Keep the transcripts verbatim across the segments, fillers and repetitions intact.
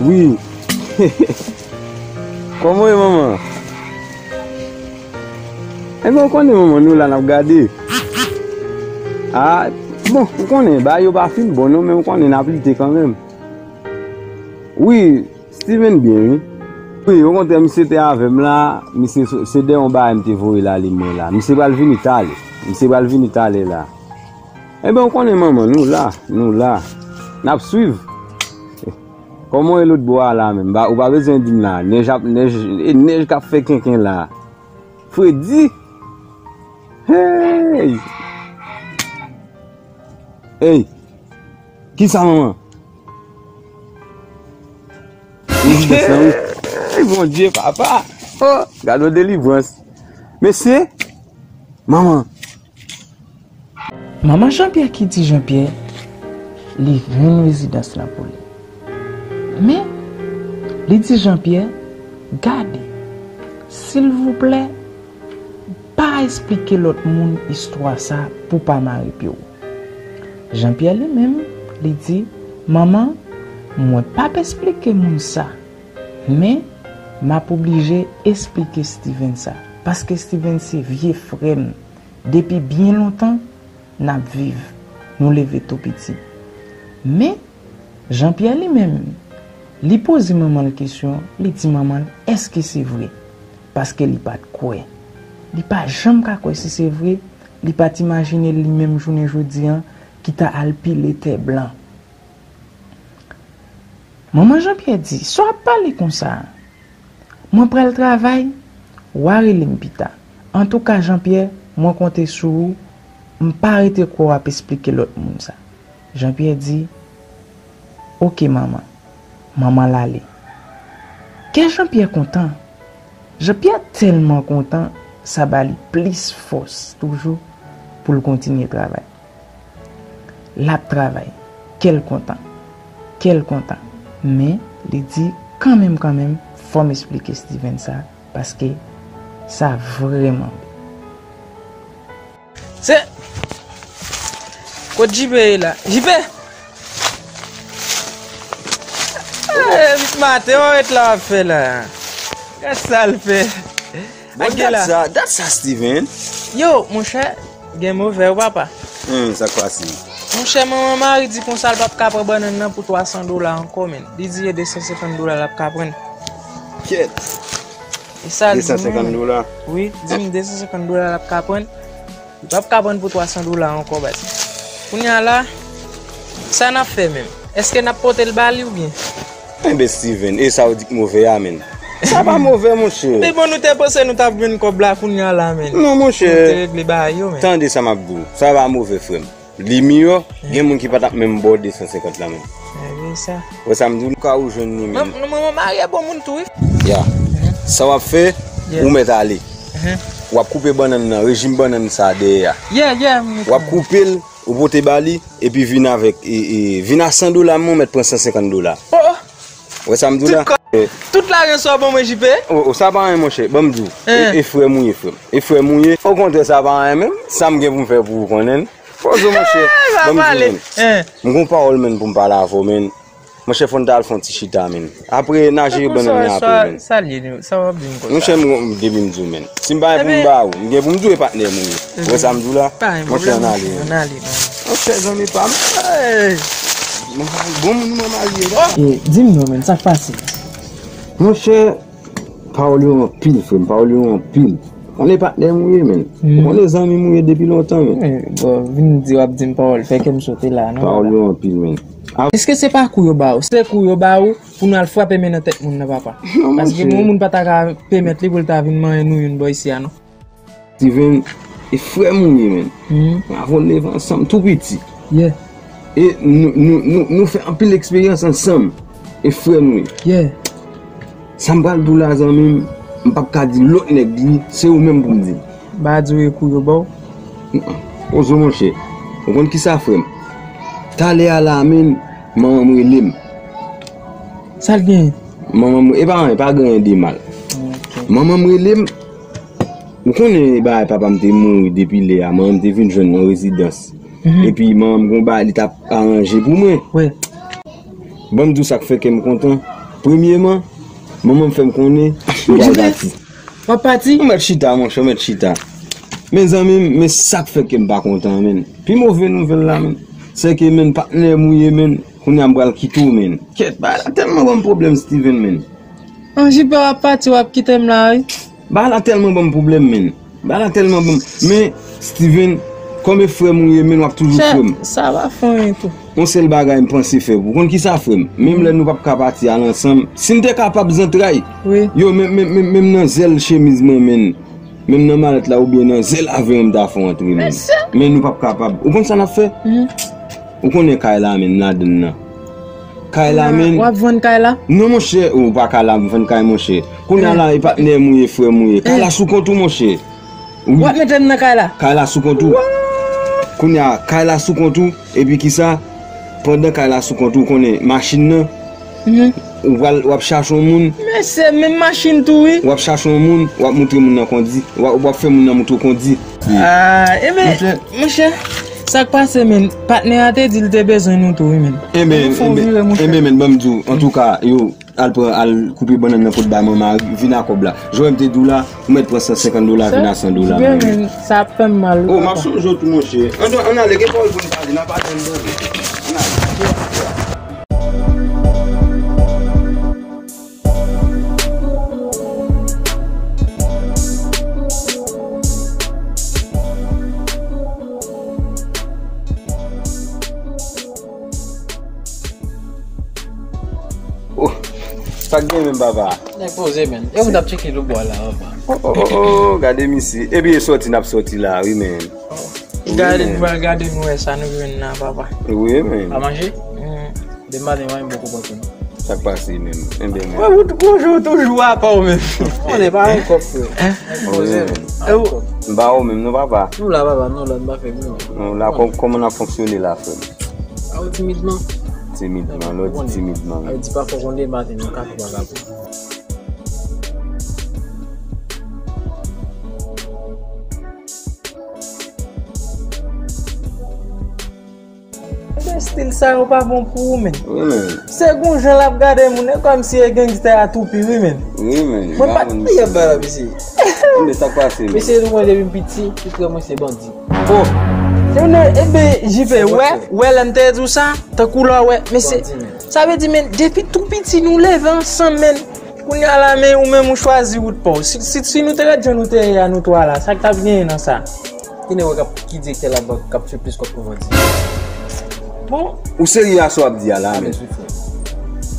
Wi. Kòman w ye, manman? Enben, ou konnen, manman, nou la, n ap gade. Ah, bon, ou konnen, bagay yo pa fin bon, non, men ou konnen, n ap lite kanmenm. Wi, Steven byen, wi. Wi, okontrè, misye te avè m la, misye se, se dèyè yon bagay m te voye l ale mwen la. Misye pral vini talè. Misye pral vini talè la. Enben, ou konnen, manman, nou la, nou la. N ap swiv. Kòman w ye lòt bò a la menm? Ba, ou pa bezwen di m la. Nèj ap, nèj, e nèj k ap fè kenken la. Fredi! Hey! Hey! Kisa, manman? Prezidans lan, wi. Hey, Bondye, papa! Oh, gade yon delivrans. Mesye, manman. Manman Jean-Pierre ki di Jean-Pierre li rann rezidans lan pou li. Men, li di Jean-Pierre, gade, silvouplè, pa esplike lòt moun istwa sa pou pa mare pye w. Jean-Pierre li menm, li di, manman, mwen p ap esplike moun sa, men m ap oblije esplike Steven sa, paske Steven se vye frè m. Depi byen lontan, n ap viv, nou leve tou piti. Men, Jean-Pierre li menm, li poze manman l kesyon, li di manman l, èske se vre? Paske li pa t kwè. Li pa janm ka kwè si se vre, li pa t imajine l li menm jounen jodi a ki ta al pile tè blan. Manman Jean-Pierre di, sa w ap pale konsa a? Mwen pral travay, w a rele m pita. Antouka, Jean-Pierre, mwen konte sou ou, m pa rete kwè w ap esplike lòt moun sa. Jean-Pierre di, oke, manman. Manman l ale. Kè Jean-Pierre kontan. Jean-Pierre tèlman kontan, sa ba li plis fòs toujou pou l kontinye travay. L ap travay, kè l kontan, kè l kontan. Men, li di, kanmenm, kanmenm, fò m esplike Steven sa, paske sa vrèman bèl. Se, kot J P ye la? J P! Eh, maten, w ret la w ap fè la. Gad sa l fè. Bon, ak gela. Dat sa, dat sa, Steven. Yo, monchè, gen move wi papa. Hmm, sa k pase? Monchè, manman Mari di konsa l p ap ka pran bannann nan pou twa san dola ankò, men. Li di e de san senkant dola l ap ka pran. Kyèt. E sa l di mwen. De san senkant dola? Wi, di m de san senkant dola l ap ka pran. Li p ap ka pran pou twa san dola ankò, baz. Kounye a la, sa n ap fè menm? Èske n ap pote l ba li oubyen? Enben, Steven, e sa w di k move a, menn? Sa pa move, monchè. Men bon, nou te panse nou t ap jwenn kòb la kounye a la, menn. Non, monchè. Nou te regle bagay yo, menn. Tande sa m ap di w. Sa pa move, frè m. Li miyò, gen moun ki pa t ap menm ba w de san senkant la, menn. E sa. Wè sa m di w, ou ka ou jwenn li, menn. Manman Mari bon moun tou, wi. Ya. Sa w ap fè, ou mèt ale. W ap koupe bannann nan, rejim bannann sa dèyè a. Yeah, yeah, m konprann. W ap koupe l, ou pote ba li, epi vin avèk, e, e, vin a san dola, men w mèt pran san senkant dola. Oh, oh. Wè sa m di w la? Tout kò-, tout lajan sa w ban mwen, J P? O, o, sa pa anyen, monchè. Ban m di w. E, e frè m ou ye, frè m. E frè m ou ye. Okontrè, sa pa anyen menm. Sa m gen pou m fè pou ou konnen. Poze w, monchè. Ban m di w, menn. M gon pawòl, menn, pou m pale avè w, menn. Monchè, fò n ta al fè yon ti chita, menn. Apre, n a jere bannann nan apre, menn. Sa l ye, sa w ap di m konsa? Monchè, m, depi m di w, menn. Si m pa gen pou m ba ou, m gen pou m di w e patnè m ou ye. Ou wè sa m di w la? Monchè, ann ale. Ann ale, non. Monchè, zanmi pa m. Bon moun, manman Mari ye la. E, di m non, menn, sa k pase? Monchè, pawòl yo anpil, frè m, pawòl yo anpil. Konnen patnè m ou ye, menn. Konnen zanmi m ou ye depi lontan, menn. Bon, vin di w ap di m pawòl, fè kè m sote la, non, papa. Pawòl yo anpil, menn. Èske se pa kou yo ba ou? Se kou yo ba ou pou nou al frape men nan tèt moun nan, papa? Non, monchè. Paske bon moun pa ta ka pèmèt li pou l ta vin manyen nou youn bò isi a, non. Steven, e frè m ou ye, menn. Nou avè w leve ansanm tou piti. Yeah. E nou, nou, nou, nou fè anpil eksperyans ansanm. E frè m ou ye. Yeah. Sa m pral di w la, zanmi m, m p ap ka di lòt nèg li, se ou menm pou m di. M pa di w e kou yo ba w? Poze w, monchè. Ou konn kisa, frè m? Talè a la, menn, manman m rele m. Sa l genyen? Manman m, e pa anyen, pa gen anyen de mal. Ok. Manman m rele m, ou konnen bagay papa m te mouri depi lè a, manman m te vin jwenn yon rezidans. Epi manman m gon bagay li t ap aranje pou mwen. Wi. Ban m di w sa k fè kè m kontan. Premyeman, manman m fè m konnen m pral pati. W ap pati? Ou mèt chita, monchè, ou mèt chita. Men zanmi m, men sa k fè ke m pa kontan, men. Pi move nouvèl la, men, se ke, men, patnè m ou ye, men, kounye a m pral kite w, men. Kèt, bagay la tèlman ban m pwoblèm, Steven, men. An, J P, w ap pati, w ap kite m la, wi. Bagay la tèlman ban m pwoblèm, men. Bagay la tèlman ban m. Men, Steven, kòm e frè m ou ye, men, w ap toujou frè m. Sa pa fè anyen tou. Yon sèl bagay m panse fè pou ou. Konn kisa, frè m? Menm lè nou p ap ka pati al ansanm, si n te kapab zantray, yo, menm, menm, menm, menm nan zèl chemiz mwen, men, menm nan malèt la oubyen nan zèl avyon m ta fè w antre, men. Men nou p ap kapab. Ou konn sa n ap fè? Ou konnen kay la, men, m ladann nan. Kay la, men. W ap vann kay la? Non, monchè, ou pa ka la vann kay, monchè. Kounye a la, e patnè m ou ye, frè m ou ye. Kay la sou kont ou, monchè. Wi. W ap mete m nan kay la? Kay la sou kont ou. Kounye a, kay la sou kont ou, epi kisa? Pandan kay la sou kont ou, konnen machin nan, ou pral, w ap chache yon moun. Men se menm machin tou, wi. W ap chache yon moun, w ap moutre moun nan kondi, w ap, w ap fè moun nan moutre w kondi. Ah, enben, monchè, sa k pase, men, patnè a te di l te bezwen nou tou, wi, men. Enben, enben, men, ban m di w, antouka, yo, al pran, al koupe bannann nan pou t bay manman a, vin a kòb la. Jan m te di w la, ou mèt pran san senkant dola, vin a san dola, men. Men sa ap fè m mal, wi, papa. Oh, m ap sonje w tou, monchè. Ann, ann ale, gen pawòl pou n pale, n ap pale ann tande. Ann ale. Oh, sa k gen menm, papa? Nèg poze, men. E ou t ap tcheke lobwa la, papa. Oh, oh, oh, oh, gade misye. Epi e sòti n ap sòti la, wi, men. Gade, nou pral gade, nou wè sa nou jwenn la, papa. Wi, men. Pa manje? Depi maten, mwen poko pòte non. Sa k pase menm? Enben, men. Mwen, ou t-, ou jou, toujou apa w menm. Konnen pa yon kòb, frè. Poze, men. M ba ou menm, non, papa. Nou la, papa, nou la, n pa fè bri. Nou la, kò-, kòman n ap fonksyone la, frè m? A, ou timidman. Timidman, lè w di timidman. A, di pa fò konnen maten, nou ka fè bagay pou. Ebyen, estil sa yo pa bon pou ou, men. Wi, men. Se gon jan l ap gade moun, e kòmsi e gangstè a toupi, wi, men. Wi, men. Mwen pa t. Sa y ap bay la, mesye? Enben, sa k pase, men? Mesye, nou mwen depi m piti, pi prè mwen se bandi. Oh! Ebyen, J P, wè, wè, lè m te di w sa, tankou lè w wè, mesye, sa vle di, men, depi tou piti, nou leve ansanm, men. Kounye a la, men ou menm ou chwazi wout pa w. Si, si, si nou te ret jan nou te ye a, nou twa la, sa k t ap genyen nan sa? Ki nèg w ap, ki direktè labank k ap fè plis kòb pou bandi? Bon. Ou serye a sa w ap di a la, men?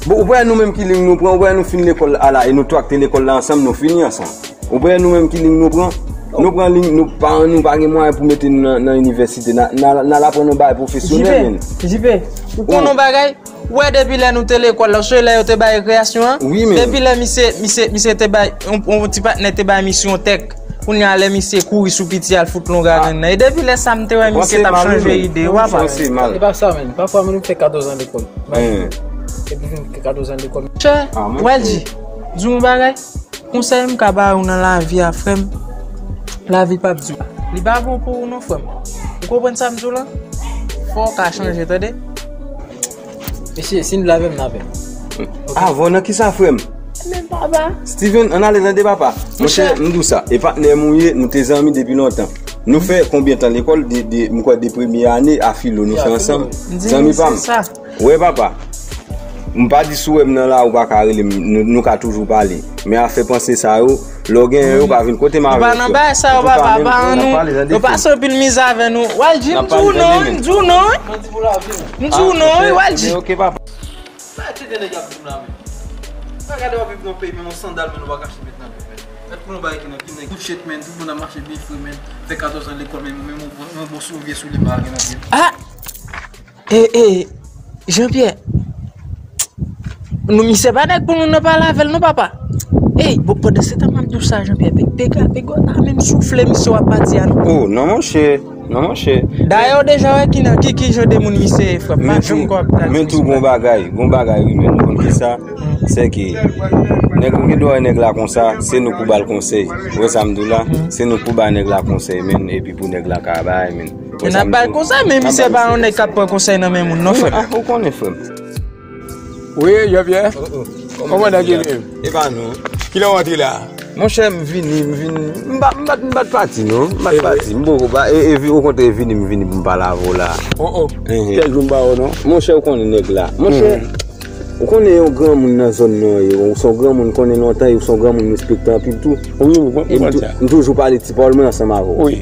Bon, ou pa wè nou menm ki liy nou pran, ou pa wè nou fin lekòl a la, e nou twa k te lekòl la ansanm, nou fini ansanm. Ou pa wè nou menm ki liy nou pran? Nou pran liy, nou, paran nou pa gen mwayen pou mete nou nan, nan inivèsite, n a, n a, n al aprann yon bagay pwofesyonèl, men. J P, ou konn yon bagay? Ou wè depi lè nou te lekòl la, ou sonje lè yo te bay rekreyasyon an? Wi, men. Depi lè misye, misye, misye te bay, yon, yon ti patnè te bay misye yon tèk. Kounye a lè misye kouri sou piti al fout longa grenn nan. E depi lè sa m te wè misye t ap chanje ide, w ap wè. E pa sa, men. Pafwa, men, nou fè katòz an lekòl. Epi vin fè katòz an lekòl. Chè, Welji, di w yon bagay. Konsèy m ka ba ou nan lavi a, frè m, lavi p ap di w. Li pa bon pou ou non, frè m. Ou konprann sa m di w lan? Fò w ka chanje, tande? Mesye, si n lave m, lave m. Avè w nan kisa, frè m? Men papa. Steven, ann ale, tande, papa. Monchè, m di w sa, e patnè m ou ye, nou te zanmi depi lontan. Nou fè konbyen tan lekòl? De, de, m kwè de premye ane a filo nou fè ansanm. Zanmi pa m. Wè, papa. M pa di si w wè m nan la, ou pa ka rele m, nou, nou ka toujou pale. Men afè panse sa yo, lè w genyen yo, pa vin kote m avè yo. Nou pa nan bagay sa yo, papa, pa an nou. Nou pase anpil mizè avè nou. Welji, m di w non, m di w non. M di w non, wi, Welji. Ok, papa. Sa tete nèg ap di m la, men. Pa gade w ap viv nan peyi, men yon sandal, men nou pa ka achte met nan pye, men. Mèt pou nou bay ki nan ki nèg. Tout chet, men, tout moun ap mache byen fre, men. Fè katòz an lekòl, men, men, men, men, bon, sou vye soulye pa gen nan pye. Ah! E, e, Jean-Pierre, nou, misye pa nèg pou nou nan pale avè l non, papa. Ey, bon, pandan se tan m ap di w sa, Jean-Pierre, pe-, pega, pega w ta menm soufle misye w ap pati a non. Oh, non, monchè, non, monchè. Dayè, w deja wè ki nan, ki, ki jan de moun misye ye, frè m. Pa janm kwè w ap pati. Men tou gon bagay, gon bagay, wi, men nou konn ki sa. Se ke nèg ou gen dwa wè nèg la konsa, se nou pou ba l konsèy. Ou wè sa m di w la? Se nou pou ba nèg la konsèy, men, epi pou nèg la ka bay, men. N ap ba l konsèy, men misye pa yon nèg k ap pran konsèy nan men moun, non, frè m. Ah, ou konnen, frè m. Wi, Jean-Pierre. Oh, oh. Kòmandan Kevin? E pa nou. Kilè w antre la? Monchè, m vini, m vin, m pa, m pa, m pa t pati, non. M pa t pati. M poko pa, e, e, okontrè, e vini, m vini pou m pale avè w la. Oh, oh. Kèk jou m pa wè w, non. Monchè, ou konnen nèg la. Monchè, ou konnen yon granmoun nan zòn nan, ou se yon granmoun konnen lontan, e ou se yon granmoun respekte anpil tou. Wi, wi, mwen konprann sa. M toujou pale ti pawòl mwen ansanm avè w. Wi.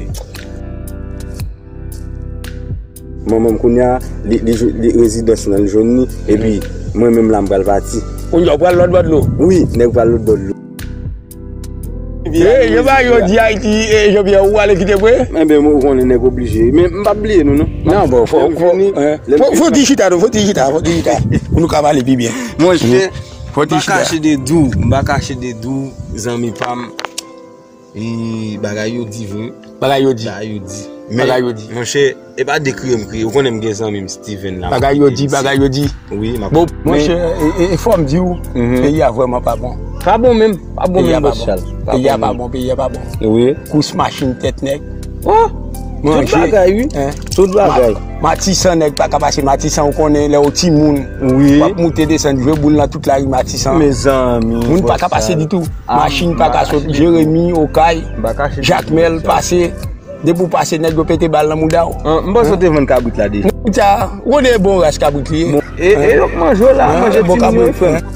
Manman m kounye a, li, li, li rezidans nan, li jwenn li, epi mwen menm la, m pral pati. Kounye a, w pral lòtbò dlo? Wi, nèg pral lòtbò dlo. E, yo ba yo di Ayiti, e, Jean Pierre, ou ale kite vre? Enben, ou konnen nèg oblije. Men, m p ap bliye nou, non. Non, bon, fò, fò, fò, fò ti chita, non, fò ti chita, fò ti chita. Pou nou ka pale pi byen. Monchè, m pa kache de di w, m pa kache de di w, zanmi pa m. E bagay yo di vre. Bagay yo di. Bagay yo di. Men, bagay yo di. Monchè, e pa de kriye m kriye. Ou konnen m gen zanmi m Steven la. Bagay yo di, bagay yo di. Wi, m ap... Bon, monchè, e, e, e fò m di w, peyi a vrèman pa bon. Pa bon menm, pa bon menm, bòs Chal. Peyi a pa bon, peyi a pa bon. Wi. Kous machin tèt nèg. Oh! Tout bagay, wi. Tout bagay. Matisan, nèg pa ka pase Matisan, ou konnen lè w timoun. Wi. W ap moute desann, jwe boul nan tout lari Matisan. Mezanmi, moun pa ka pase ditou. Machin pa ka sot Jeremi, Okay, Jakmèl, pase. Depi w pase, nèg yo pete bal nan mouda w. M panse w te vann kabrit la deja. Kabrit sa, ou konnen bon ras kabrit li ye. E, e yo k manje w la, manje bon kabrit, frè m.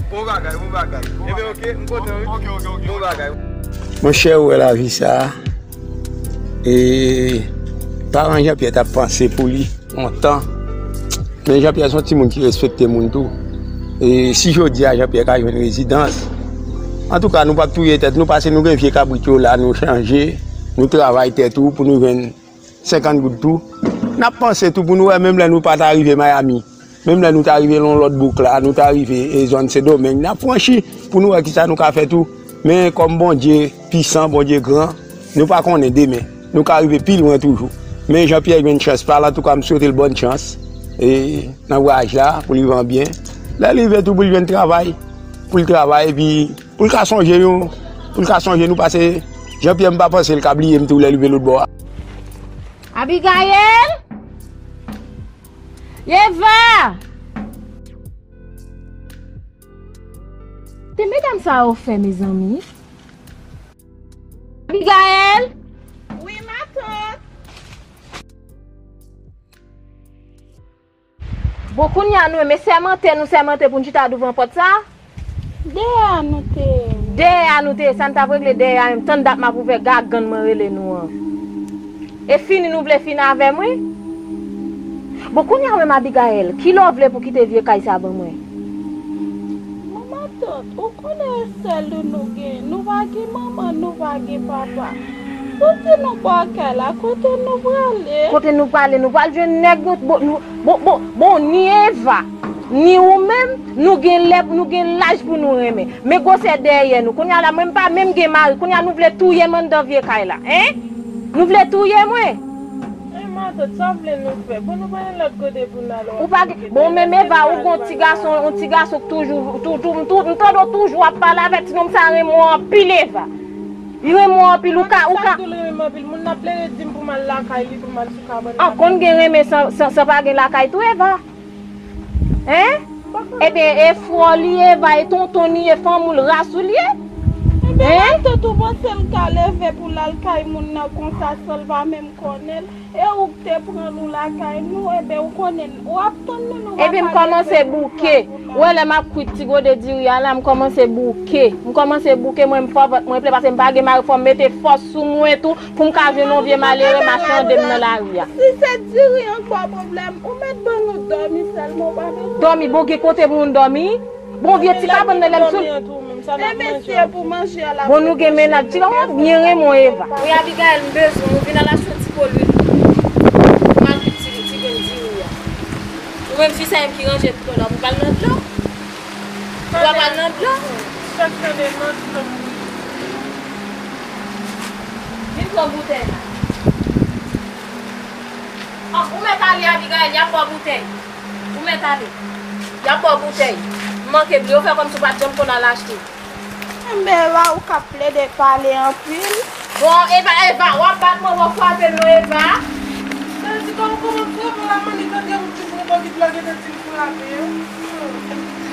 Bon bagay, bon bagay. Enben, oke, m kontan, wi. Bon bagay. Monchè, ou wè lavi sa a, e paran Jean Pierre t ap panse pou li lontan. Men Jean Pierre se yon timoun ki respekte moun tou. E si jodi a Jean Pierre ka jwenn rezidans, antouka, nou p ap touye tèt nou, paske nou gen vye kabrit yo la, nou chanje, nou travay tè tou pou nou jwenn senkant goud tou. N ap panse tou pou nou wè, menm lè nou pa ta rive Miami, menm lè nou ta rive nan lòt bouk la, nou ta rive, e, zòn Sendomeng, n ap franchi pou nou wè kisa nou ka fè tou. Men kòm Bondye pisan, Bondye gran, nou pa konnen demen. Nou ka rive pi lwen toujou. Men Jean Pierre jwenn chans pa l, antouka, m swete l bòn chans, e, nan vwayaj la, pou li rive an byen. Lè l rive tou, pou l jwenn travay, pou l travay, epi pou l ka sonje nou, pou l ka sonje nou, paske Jean Pierre, m pa panse l ka bliye m tou lè l rive lòt bò a. Abigaël! Yeva! Te medam sa yo fè, mezanmi? Abigaël! Wi, matant. Bon, kounye a nou, men sèmante, nou sèmante pou n chita douvan pòt sa? Dèyè a nou te ye. Dèyè a nou te ye, sa n t ap regle dèyè a menm, tann dat m ap ouvè gagann mwen rele nou an. E fini nou vle fini avè m, wi. Bon, kounye a menm, Abigaël, kilè w vle pou kite vye kay sa ban mwen? Manman, tant, ou konnen e sèl nou nou gen. Nou pa gen manman, nou pa gen papa. Pou di nou bò kay la, kote nou prale? Kote nou prale? Nou pral jwenn nèg nou, bon, nou, bon, bon, bon, ni Eva, ni ou menm, nou gen lè, nou gen laj pou nou renmen. Men gwosè dèyè nou. Kounye a la, mwen m pa menm gen mari. Kounye a nou vle touye m anndan vye kay la, en? Nou vle touye mwen? E matant, sa w vle nou fè? Bon, nou pa gen lòt kote pou n ale. Ou pa gen, bon, menm Eva, ou gon ti gason, yon ti gason k toujou, tou, tou, tou, m tande w toujou ap pale avè ti nonm sa, renmen w anpil, Eva. Li renmen w anpil, ou ka, ou ka. Sa k di l renmen m anpil? Moun nan plede di m pou m al lakay li, pou m al sou kabann. An, konn gen renmen san, san, san pa gen lakay tou, Eva? Hein? Ebyen, e frè li ye, Eva, e tonton li ye, fanm ou l, ras ou l ye? Ebyen, matant, ou panse l ka leve pou l al kay moun nan konsa san l pa menm konnen l? E ou k te pran l ou lakay nou, ebyen, ou konnen l, w ap tann nou, nou va. Ebyen, m kòmanse bouke. Ou wè lè m ap kwit ti gode diri a la, m kòmanse bouke. M kòmanse bouke, mwen, m fò vant mwen ple, paske m pa gen mari, fò m mete fòs sou mwen tou. Pou m ka jwenn yon vye malere machann de m nan lari a. Si se diri an k ba w pwoblèm, ou mèt ban nou dòmi sèlman, ou pa bezwen. Dòmi, bon, gen kote pou nou dòmi? Bon, vye ti kabann nan lè m sou l. Enben, si e pou manje a l ap. Bon, nou gen mennaj. Ti kabann byen renmen w, Eva. Wi, Abigaël, m bezwen w. Vin al achte yon ti po lwil pou m al kwit ti, ti grenn diri a. Ou menm fi sa menm ki ranje tout la, pou pral nan dlo. Ou pa pral nan dlo. Chak tande nan dlo. Vin pran boutèy la. Ah, ou mèt ale, Abigaël, y ap ba w boutèy. Ou mèt ale. Y ap ba w boutèy. M manke bliye, ou fè kòmsi w pa t janm konn al achte. Enben, Eva, ou k ap plede pale anpil. Bon, Eva, Eva, w ap bat mwen, w ap frape m non, Eva. Sa di kòm kòman frape la, manmi, tande ou toujou w anvi Lè gentan di l frape, wi.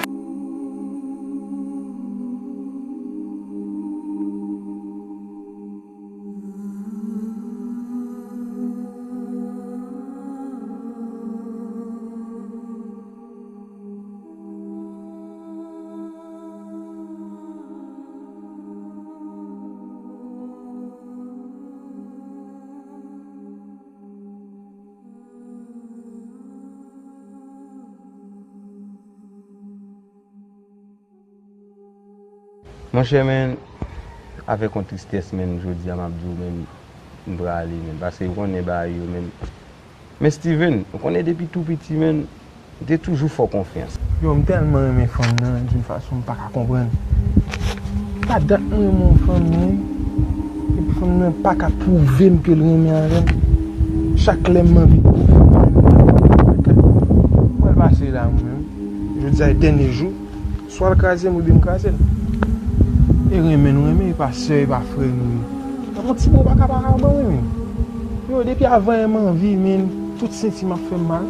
Monchè, men, avèk yon tristès, men, jodi a m ap di w, men, m prale, men, paske ou konnen bagay yo, men. Men Steven, ou konnen depi tou piti, men, m te toujou fè w konfyans. Yo, m tèlman renmen fanm nan, d'une façon m pa ka konprann. Pa dat mwen renmen yon fanm nan, wi. Epi fanm nan pa ka pwouve m ke l renmen avè m. Chak lè m anvi pwouve m renmen avè l, mwen pase la, mwen menm. Jodi a, e dènye jou. Swa l kraze m oubyen m kraze l. E renmen nou renmen, e pa sè, e pa frè nou ye. Yon ti mo pa ka pa ka ban renmen. Yo, depi avan yè m anvi, men tout senti m ap fè m mal.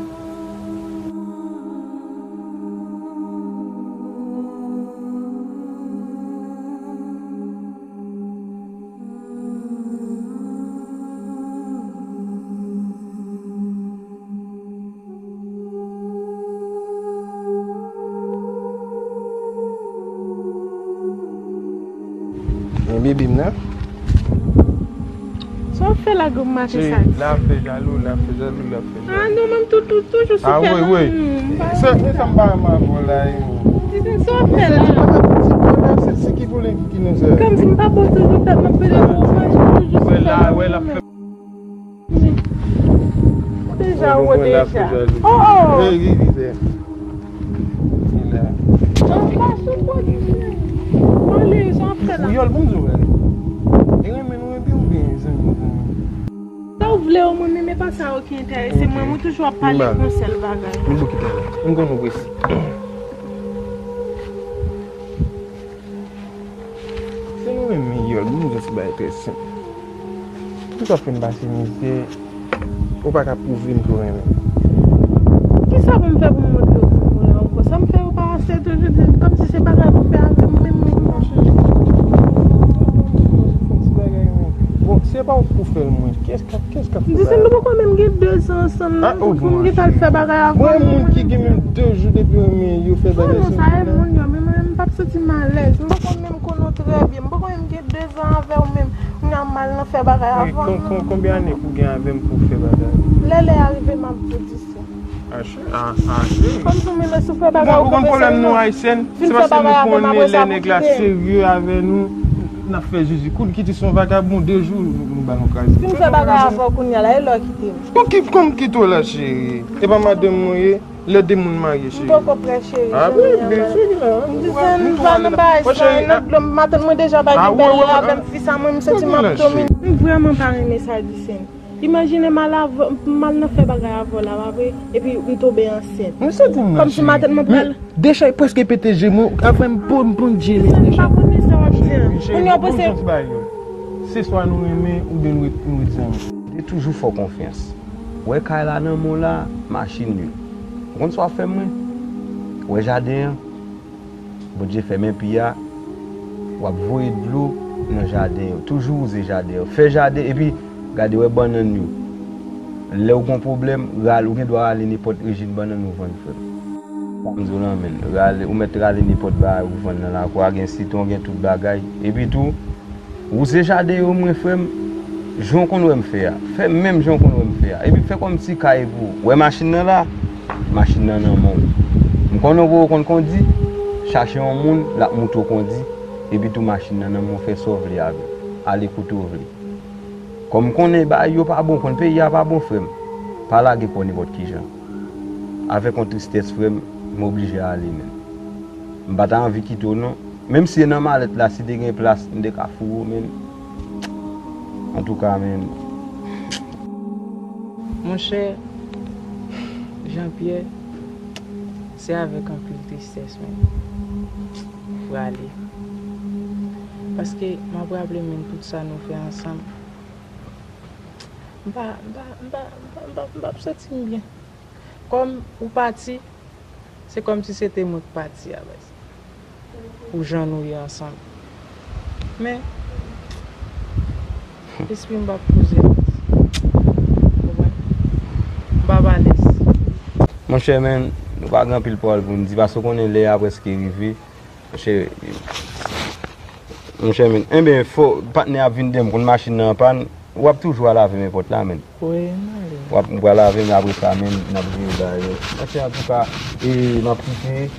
Men bebe m nan. Sa w ap fè la, granm maten sa? Cheri, l ap fè jalou, l ap fè jalou, l ap fè jalou. Ah non, men m tou, tou, toujou sou kè wi, wi. Se, se sa m pa renmen avè w la, yo. Sa w ap fè la? Ti pwolèm, se ti ki pwolèm ki, ki nou fè. Kòmsi m pa bon toujou tèt m ap pede pou w manje, toujou sou kè la, wi, l ap fè. Ou deja, ou deja. Oh, oh. Hey, Vivi, fè. Li la. Sa w pa sou pwodui, cheri. Mwen li, sa w ap fè la? Ou yòl bon zòrèy. E renmen nou renmen ou byen zanmi zanmi. Sa w vle, ou mwen menm, e pa sa yo ki enterese mwen. Mwen toujou ap pale yon sèl bagay. Nou bokite la. M konn ou prese. Si nou renmen yòl, bon, nou jis bay trè senp. Poukisa w fè m pase mizè, ou pa ka pwouve m ke w renmen m? Kisa pou m fè pou m montre w ke m renmen w la ankò? Sa m fè yo pa ase toujou di, kòmsi se bagay pou fè avè m menm, menm, menm. Bon, se pa w pou fè l mwen. Kiyès k ap, kiyès k ap fè bagay? M di se nou poko menm gen de zan ansanm nan, pou m gentan al fè bagay avè w. Mwen, moun ki gen menm de jou depi renmen yo fè bagay sou moun nan. Non, non, sa e moun yo, men mwen menm m p ap santi m alèz. M poko menm konnen w trè byen. M poko menm gen de zan avè w menm. Kounye a m al nan fè bagay avè w. Kon-, kon-, konbyen ane pou w gen avè m pou w fè bagay? Lè lè a rive, m ap di w sa. Achte, a-, achte. Kòm si w menm si w fè bagay ou konn pwoblèm nou Ayisyèn, se paske nou konnen lè nèg la serye avè nou, n ap fè zuzu. Kounye a kite se yon vagabon, de jou, nou, nou ba nou kraze. Fin fè bagay avè w kounye a la, e lè w kite m. Kon ki, kon m kite w la, cheri? E pa madanm mwen ye? Lè de moun marye, cheri. M poko prè, cheri. Ah, wi, byen si, la. M di se nou pa nan bagay sa, nan dlo m, matant mwen deja pa gen bèl la, avè m fi sa, mwen, m santi m ap domine. M vrèman pa renmen sa, Disen. Imajine m al avè, m al nan fè bagay avè w la, pa vre? Epi m tonbe ansent. Kòmsi matant mwen pral. Deja, e prèske pete je mwen, avè m, bon, bon je. Disen, m pa konnen sa w ap di a. Kounye a w panse. Se swa nou renmen, oubyen nou ret, nou ret zanmi. M te toujou fè w konfyans. Ou wè kay la nan men w la, machin yo. Ou konn sa w ap fè mwen? Ou wè jaden an? Bondye fè men pi a, w ap voye dlo nan jaden yo. Toujou wouze jaden yo. Fè jaden, epi gade, wè bannann yo. Lè w gen yon pwoblèm, rale, ou gen dwa rale nenpòt rejim bannann ou vann, frè m. Sa m di w lan, menn. Rale, ou mèt rale nenpòt bagay ou vann nan lakou a, gen sitwon, gen tout bagay. Epi tou, wouze jaden yo, mwen, frè m, jan w konn wè m fè a. Fè menm jan w konn wè m fè a. Epi fè kòmsi kay pou ou. Wè machin nan la? Machin nan nan men w. M konnen w poko konn kondi, chache yon moun, l ap montre w kondi, epi tou machin nan nan men w, fè sa w vle avè l. Ale kote w vle. Kòm m konnen bagay yo pa bon, konn peyi a pa bon, frè m, pa lage kò nenpòt kijan. Avèk yon tristès, frè m, m oblije ale, menn. M pa ta anvi kite w, non. Menm si e nan malèt la, si te gen plas, m te ka foure w, men. Antouka, men. Monchè, Jean Pierre, se avèk anpil tristès, men, m prale. Paske m ap raple, men, tout sa nou fè ansanm. M pa, m pa, m pa, m pa, m pa, m p ap santi m byen. Kòm ou pati, se kòmsi se te mwen k pati a, baz. Pou jan nou ye ansanm. Men, lespri m p ap poze. Konprann? M p ap alèz. Monchè, men, nou pa gen anpil pawòl pou n di, paske w konnen lè a prèske rive. Monchè, monchè, men, enben, fò patnè ap vin dèyè m, konn machin nan an pàn, w ap toujou al avè m nenpòt la, men. Wi, m ale. W ap, m pral avè m, apre sa, men, n ap vini ba yo. Monchè, antouka, e, m ap kite,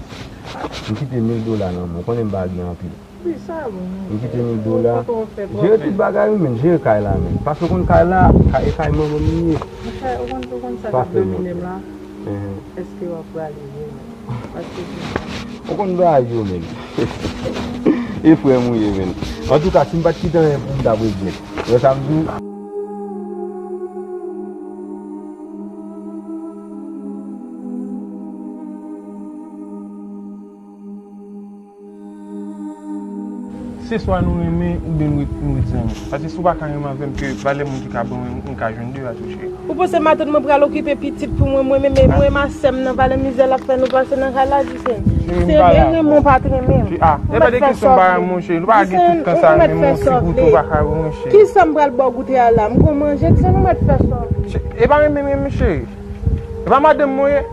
m kite mil dola nan men w, konnen m pa gen anpil. Wi, sa bon, monchè. M kite mil dola. Jere tout bagay ou, men, jere kay la, men. Paske w konn kay la, kay, e kay manman m li ye. Monchè, ou konn, ou konn sa k ap domine m la? Èske w ap prale vre, men? Paske ou konn bagay yo, men. E frè m ou ye, men. Antouka, si m pa t kite anyen pou m ta regrèt. Wè sa m di w? Se swa nou renmen oubyen nou ret, nou ret zanmi. Paske si w pa ka renmen avè m, ke valè moun ki ka ban mwen, m ka jwenn de a tou, cheri. Ou panse matant mwen pral okipe pitit pou mwen, mwen menm, mwen ma sè m nan valè mizè l ap fè nou pase nan kay la, Jisèn? Se renmen ou pa t renmen m. Ou mèt fè sa w vle. Jisèn, ou mèt fè sa w vle. Kisa m pral ba w goute a la? M gon manje, Jisèn, ou mèt fè sa w vle. E pa renmen m renmen, cheri. E pa madanm mwen ye.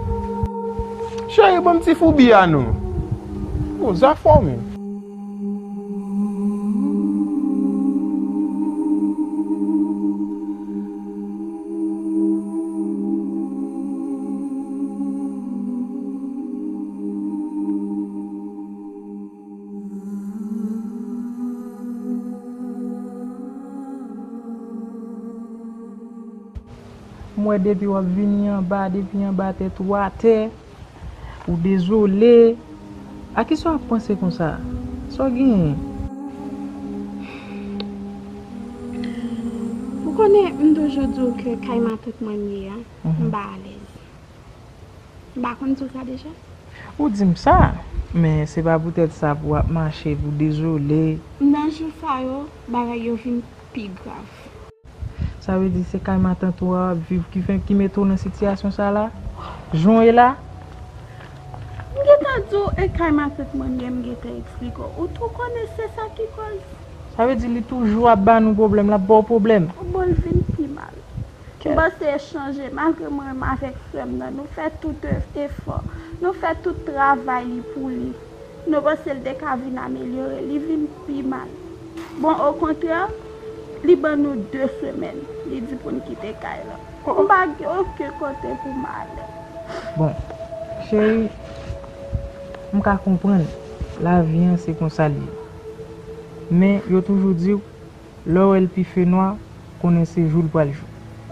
Cheri, ban m ti foubi a non. Bon, zafè w menm. M wè depi w ap vini anba, depi anba tèt ou atè, ou dezole. A kisa w ap panse konsa? Sa w genyen? Ou konnen, m toujou di w ke kay matant mwen m ye a, m pa alèz. M pa konn di w sa deja? Ou di m sa, men se pa poutèt sa pou w ap mache, pou w dezole. Nan jou sa yo, bagay yo vin pi grav. Sa vle di se kay matant ou a w ap viv ki fè, ki mete w nan sitiyasyon sa la? Jan w ye la? M gentan di w, e kay matant mwen m ye, m gentan eksplike w. Ou tou konnen se sa ki kòz. Sa vle di li toujou ap ba nou pwoblèm, l ap ba w pwoblèm. Bon, l vin pi mal. M panse l chanje, malgre mwen menm avèk frè m nan, nou fè tout e-, efò, nou fè tout travay li pou li. Nou panse l te ka vin amelyore, li vin pi mal. Bon, okontrè, li ban nou de semèn, li di pou n kite kay la. M pa gen okenn kote pou m ale. Bon, cheri, m ka konprann, lavi an se konsa l ye. Men, yo toujou di w, lè w wè l pi fenwa, konnen se jou l pral jou.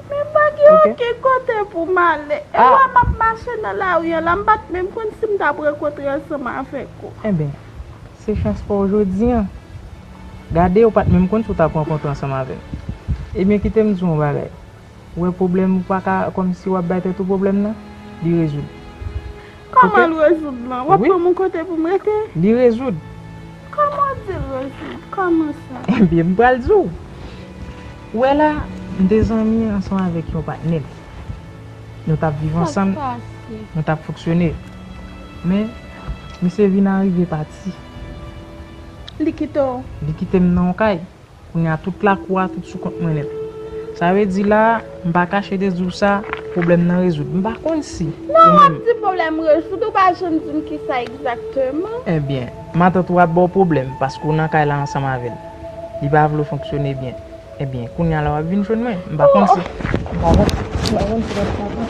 Men m pa gen okenn kote pou m ale. E w wè m ap mache nan lari an la, m pa t menm konn si m t ap rankontre ansanm avèk ou. Enben, se chans pa w jodi an. Gade, ou pa t menm konn si w t ap rankontre ansanm avè m. Ebyen, kite m di w yon bagay. Ou wè pwoblèm ou pa ka, kòmsi w ap bay tèt ou pwoblèm nan, li rezoud. Kòman l rezoud lan? W ap ban m yon kote pou m rete? Li rezoud. Kòman w di l rezoud? Kòman sa? Ebyen, m pral di w. Ou wè la, m te zanmi ansanm avèk yon patnè. Nou t ap viv ansanm, nou t ap fonksyone. Men, misye vin arive pati. Li kite w? Li kite m nan yon kay. Kounye a tout lakou a, tout sou kont mwen nèt. Sa vle di la, m pa kache de di w sa, pwoblèm nan rezoud. M pa konn si. Non, w ap di pwoblèm rezoud, ou pa janm di m kisa egzakteman. Ebyen, matant ou ap ba w pwoblèm, paske w nan kay la ansanm avè l. Li pa vle w fonksyone byen. Ebyen, kounye a la w ap vin jwenn mwen. M pa konn si, m pa konn, m pa konn si w ap konprann.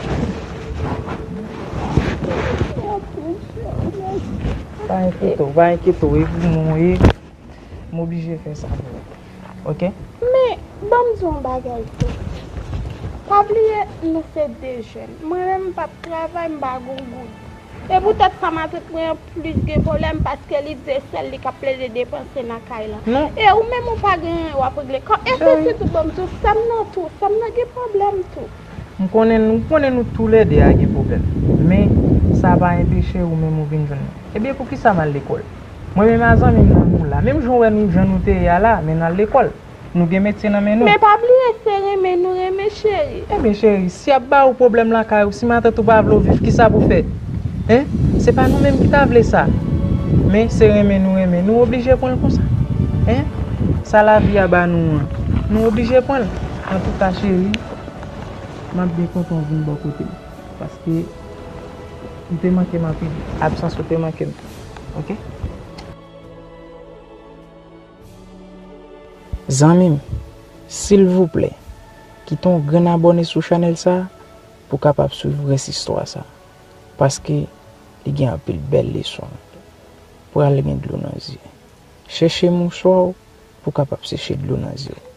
Pa enkyete w, pa enkyete w, e pou mwen w ye. M oblije fè sa pou ou. Oke? Men, ban m di w yon bagay tou. Pa bliye, nou se de jèn. Mwen menm, m p ap travay, m pa gon goud. E poutèt sa, matant mwen an plis gen pwoblèm, paske li di se sèl li k ap plede depanse nan kay lan. E ou menm, ou pa gen anyen w ap regle. E se sitou, ban m di w, sè m nan tou, sè m nan gen pwoblèm tou. M konnen nou, m konnen nou toulède a gen pwoblèm. Men, sa pa enpeche ou menm ou vin jwenn mwen. Ebyen, poukisa m al lekòl? Mwen menm a zanmi m nan nou la. Menm jan w wè nou jan nou te ye a la, men n al lekòl. Nou gen metye nan men nou. Men pa bliye se renmen nou renmen cheri. Ebyen cheri, si ap ba ou pwoblèm lakay ou, si matant ou pa vle w viv, kisa pou fè? Hein? Se pa nou menm ki ta vle sa. Men se renmen nou renmen, nou oblije pran l konsa. Hein? Sa lavi a ba nou an, nou oblije pran l. Antouka cheri, m ap byen kontan w vin bò kote m. Paske ou te manke m anpil. Absans ou te manke m. Oke? Zanmi m, silvouplè, kite yon grenn abòne sou chanèl sa pou w kapab swiv rès istwa sa. Paske li gen anpil bèl leson. Pral gen dlo nan zye. Chèche mouswa w pou w kapab seche dlo nan zye w.